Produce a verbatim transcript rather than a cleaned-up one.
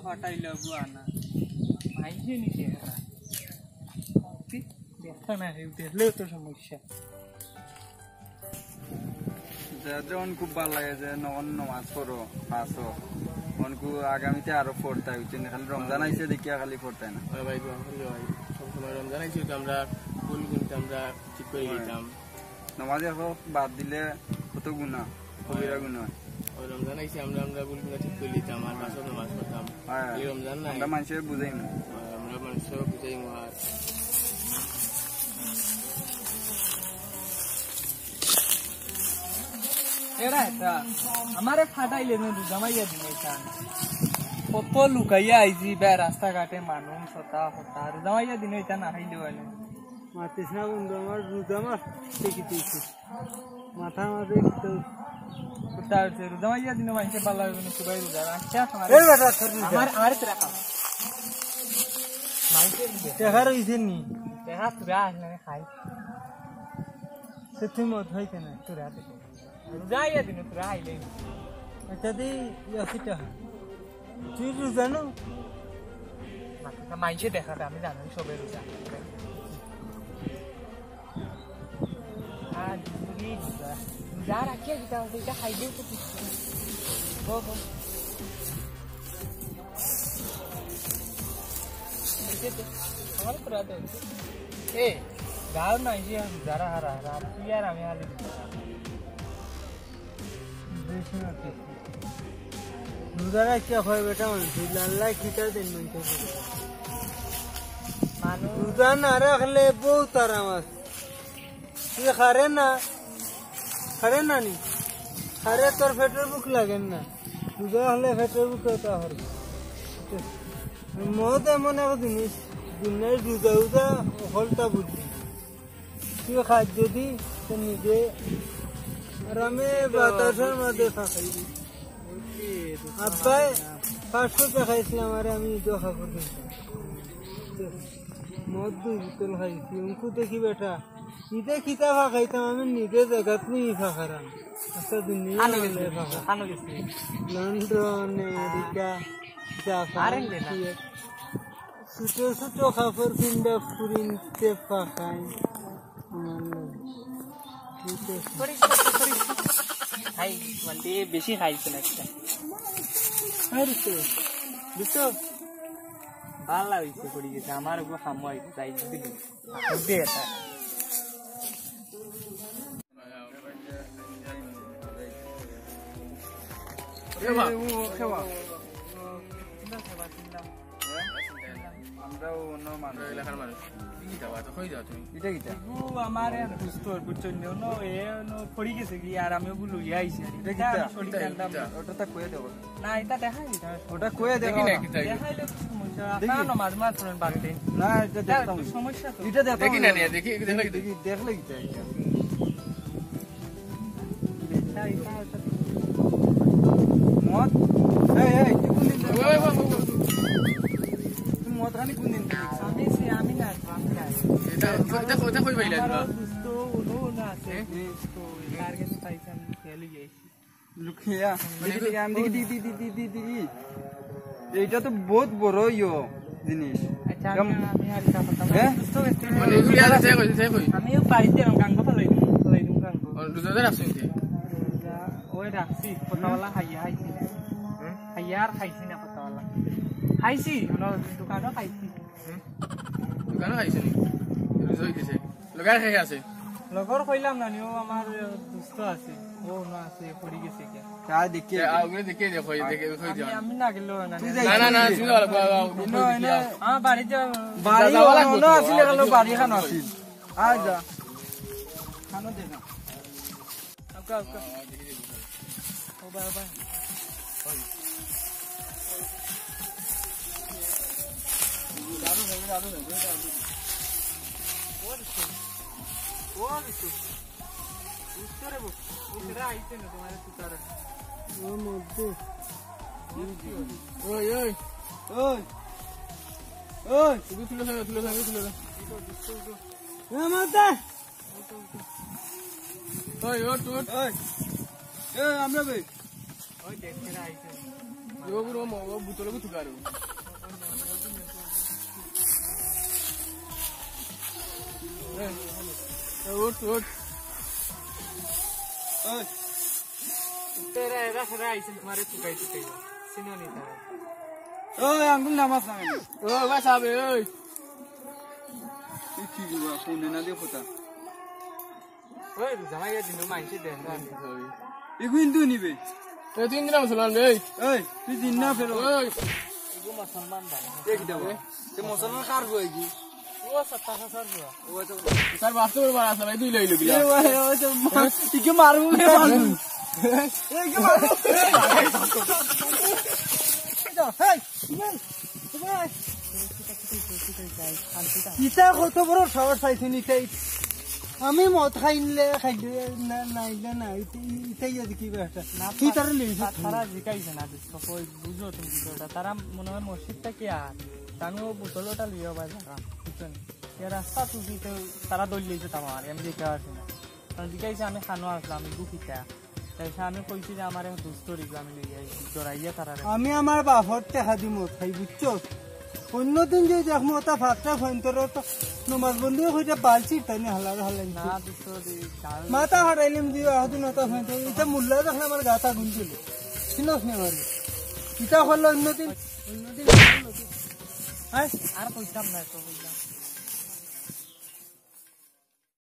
ফাটাইল গো আনা। মাইনষে নি দেখরা। দেখরা না, কেউ দেখলেও তো সমস্যা। যা, যখন খুব ভালা লাগে যে নমাজ পড়ো, পাঁচ ওয়াক্ত। অনকু আগামীতে আরো পড়তায়, বুঝছো নি? খালি রমজান আইছে দেখিয়া খালি পড়তায় না। হয় ভাই, দোয়া করি ভাই। সবসময় রমজান আইছে তো আমরা ভুল কিন্তু আমরা ঠিক করি দিতাম। নমাজ এখন বাদ দিলে কত গুনাহ, কবিরা গুনাহ। ওই রমজান আইছে, আমরা, আমরা ভুল গুনাহ ঠিক করি দিতাম, আর পাঁচ ওয়াক্ত নমাজ পড়তাম। হ্যাঁ। এই রমজান নাই। আমরা মানষরে বুঝাইমু। হ্যাঁ, আমরা মানষরে বুঝাইমু আর। এরা এটা, আমারে ফাটাইলে নে রোজা মাইয়া দিন এটা। কত লুকাইয়া আইছি বে রাস্তাঘাটে মানুষ, হতা, হতা। রোজা মাইয়া দিন এটা না খাইলে হয় না। মাতিস না বন্ধু, আমার রোজা মাস দেখি তুই। মাথা মাঝে একটু উঠা হচ্ছে, রোজা মাইয়া দিনে মাইনষে ভালা লাগবে না, সবাই রোজা। আচ্ছা, আমার এই বেটা, তোর রোজা। আমার, আমার তো রাখা। মাইনষে রোজা। টেকা রইছে নি? টেকা তোরা আসলে আমি খাই। সে তুই মদ খাইতে না, তোর হাতে। রোজা আইয়া দিনে তোরা আইলে। আচ্ছা, দি, ইয়াসিটা। তুই রোজা নো? মাথা মাইনষে দেখাতে, আমি জানি সবে রোজা। আর তুই রোজা। রোজা রাখিয়া দিতে হবে, এটা খাইলেও তো কিছু। ও, ও। এই যে তো, আমার তো রাত হচ্ছে। এ, গাও না, এই যে যারা হারা, হারা, তুই আর আমি হালি। রোজা রাখিয়া হয় বেটা মানুষ, আল্লাহ কিতা দেন মানুষ। মানুষ রোজা না রাখলে বহুত আরাম আছে। তুই খারে না, খারে না নি? খারে তোর পেটর ভুক লাগে না। রোজা হলে পেটর ভুক তো হয়। মদ এমন এক জিনিস, দুনিয়ার রোজা রোজা হলটা বুঝলি। তুই খাস যদি তো নিজে আরামে বাতাসের মাঝে খাইবি। আব্বাই পাঁচশো টাকা খাইছিলাম, আরে আমি দোয়া করবি। মদ দুই বোতল খাইছি, উনকু দেখি বেটা, ইতে কিতা ফাঁকাইতাম, আমি নিজে জাগাত নিয়ে ফাঁকারাম। আচ্ছা, দুনিয়া খানো গেছে, মানে ফাঁকা। খানো গেছে। লন্ডন, আমেরিকা, জাপান, আরে না। কি এক ছোট ছোট কাপড় পিন্দা ফুরিনতে ফাঁকাই। আমার লাগে। বুঝতে পারছি। খাই, মানে, বেশি খাইছে না একটা। আরে তো, বুঝছো? ভালা হইছে, পড়ি গেছে। আমার ওগো খামো হইছে, তাই দিলি। দে এটা। আমরাও অন্য মানুষ। এলাকার মানুষ। কি কিতা বা? তো কই যাও তুমি? এটা কিতা? ও আমার এক দোস্ত, বুঝছো নি? অনো, এ অনো পড়ি গেছে কি, আর আমি ওগু লইয়া আইছি। এটা কিতা? আমি সঠিক জানতাম না। ওটা তো কয়ে দেবো। না, এটা দেখাই দিতে হবে। ওটা কয়ে দেখি দেবো না, না। কিতা? দেখাইলে তো সমস্যা। দেখি। আপনারা নমাজ মাজ পড়েন বাড়িতে। না, এটা দেখতাম। একটু সমস্যা তো। এটা দেখতাম দেখি না, না। না, দেখি, দেখলে কিতা? দেখি, দেখলে কিতা এটা? এটা, এটা, এটা। মদ? এই, এই, তুই কোন দিন ওই, ওই, ওই, ওই। তুই মদ খানি কোন দিন? আমি সে, আমি না, আমি না। এটা, এটা, এটা কই পাইলা আমার তোমরা? দোস্ত, উনো, উনো আছে। হ্যাঁ? তো, তার কাছে পাইছি, আমি খেয়ালি গেছি। লুকিয়া। দেখি, দেখি, আমি দেখি, দেখি, দেখি, দেখি, দেখি। এইটা তো বহুত বড় ইয়ো জিনিস। আচ্ছা, আমি, আমি আর এটা করতাম না। হ্যাঁ? দোস্ত ব্যক্তি মানে, এগুলি আছে, সে কই, সে কই? আমিও বাড়িতে এরকম গাঙ্গো ফালাই দিই, ফালাই দিই গাঙ্গো। ও, রোজাদার আছে নাকি? রোজা, ওই রাখছি, ফতাওয়ালা খাইয়া খাইছি। হুম? খাইয়া আর খাইছি না ফতাওয়ালা। খাইছি, ওনার দোকানও খাইছি। হুম? দোকানও খাইছে নি? রোজা হয়ে গেছে। লগে আর কে আছে? লগর কইলাম না নি, ও আমার দোস্ত আছে, ও না আছে, পড়ি গেছে গিয়া। চা দেখি। চা, আগুনে দেখি, দেখো, এই দেখে, দেখো, আমি, দেখো। আমি না গেলেও না। তুই না, যাইছিলি? না, না, তুমি যাও, যাও, যাও, ইনো, যাও, ইনো, যাও। আমার বাড়ি যাও। বাড়ি যাওয়া লাগবো অন্য তো, আছিল, আমার গেল বাড়ি খানো আছিল। আয় যা। খানো দে না। আউক্কা, আউক্কা। ও বাবা। ও বিশু। ও বিশু। উত্তরে বল। ও সেটা আইছে না তোমার সুতারে। ও মধ্যে। ওই, ওই। ওই। ওই। তুই তুলে ধর, তুলে ধর, তুলে ধর। এ মাথা। ওই, ওঠ, ওঠ। ওই। এ, আমরা ভাই। ওই দেখতে না আইছে। ও বুড়ো, ও বুতলে বুতু কারো। এ, এ, উঠ, উঠ। ওই। তেরা এরা ফেরা আইছেন তোমারে চুকাই চুকাই। চিনো নি তারা? ওই, আঙ্গুল নামাজ না কেন? ও, ভাই সাহেব, ওই। এই কি গো, ফোনে না দিয়ে ফোটা। ওই, জামাই গেছে, নো মাইসে দেন। এগুইন তুই নিবে। এ, তিন দিন মুসলমান রে। এই, তুই দিন না ফেরো। ওই। এগু মুসলমান ভাই। এ কি দাও? তে মুসলমান কার বই কি? ও সত্তা হাজার বই। ও তো তার বাপ তো বড় আছে ভাই, দুই লইলো এ বিলা। ভাই, ওই তো মা-, একে মারবো রে, মারবো। একে মারবো। এই, এই, এই। ইতা কত বড় সাহস পাইছইন ইতাই। আমি মদ খাইলে খাইলে না, নাইলে না, ইতা-, ইতাই আর কি বেটা। না, তুই তারে লইছ। তারা জিকাইছে না, দোস্ত, কই বুঝো তুমি বিষয়টা। তারা মনে হয় মসজিদ থেকে আর তানু বোতলটা লইয়া ভাই জাগা, বুঝছো নি? এ রাস্তা তুই তো তারা দৌড় লইছে তামার, আমি দেখতে পারছি না। কারণ জিকাইছে আমি খানো আসলাম, আমি দুঃখিতা। তাই সে আমি কইছি যে আমার এক দুস্তর এগুলো আমি লইয়া আইছি, জড়াইয়া তারা রে। আমি আমার বাপর টেকা দি মদ খাই, বুঝছো? অন্যদিন যদি দেখমু ওটা ফাত্রা ফোন তোর তো নমাজ বন্ধু হইতে বালছি তাই না হালার হালাই। না, দুস্তর এই গাল মাথা হারাইলিম দিও, আহদিন ওটা ফোন তোর, এটা মোল্লা দেখলে আমার গাতা গুনছিল। চিনস নি আমার? এটা হলো অন্যদিন, অন্যদিন। হ্যাঁ? আর কইতাম না, তো কইতাম।